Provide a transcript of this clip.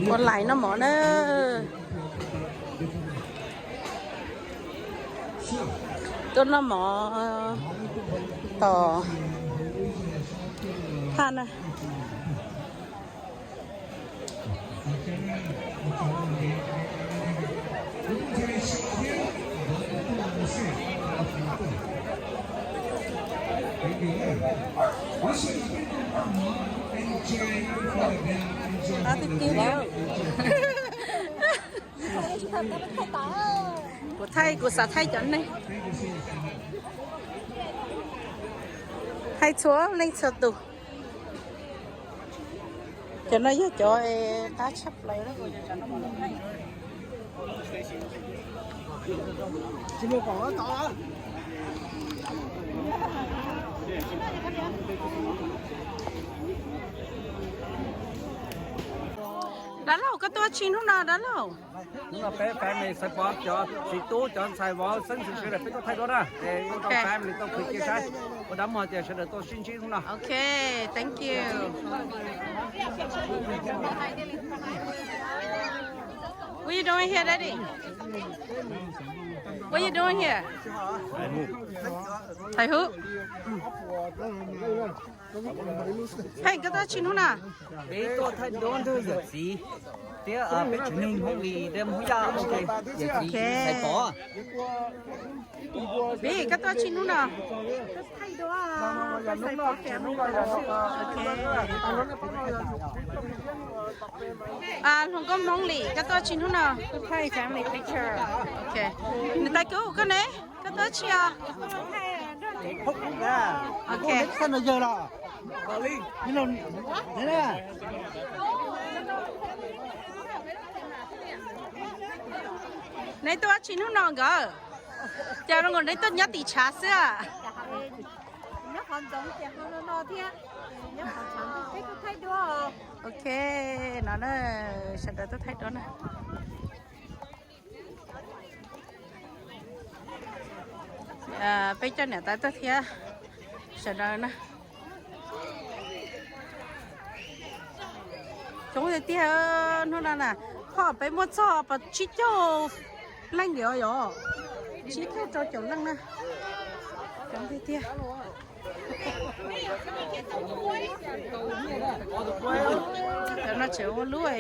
Ua lais noj mov na. Tuaj noj mov tom thaj na. Kuv thaij, kuv xav thaij cov neeg, thaij txhua leej txhua tus. Cov no yog cov qab tshaj plaws. Dab laug, koj tuaj tsis hnub no dab laug? Hnub no peb family xaiv pov cov txiv tub cov ntxhais vauv xeeb ntxwv sawv daws peb tuaj thaij duab na, es ua rau family tau khwv cia saib, ua dab muag tias sawv daws tuaj sib ntsib hnub no. Ok, thank you. What you doing here, Daddy? What you doing here? Thầy Hú. Hey, koj tuaj tsis hnub no? Peb tuaj thaij duab nrog yawm txiv thiab peb tsev neeg Hmoob Lis thiab Hmoob Yaj, yawm txiv xaiv pov. Vim koj tuaj tsis hnub no? Hluas nkauj Hmoob Lis, koj tuaj tsis hnub no? Family picture. Ok. Nws tais kub koj ne, koj tuaj tsis os? Ok. Neb tuaj tsis hnub no nkawd? Cas zoo nkaus neb tuaj nyob tim tshav xwb a? Ok, no na, sawv daws tuaj thaij duab na. Peb coj niam tais tuaj thiab, sawv daws na. Coob tiag tiag hnub no na, phoj peb muaj txog pas tsib caug leej li os yom, tsib caug rau caum leej na. Coob tiag tiag. Cov no tseem ua lub haus.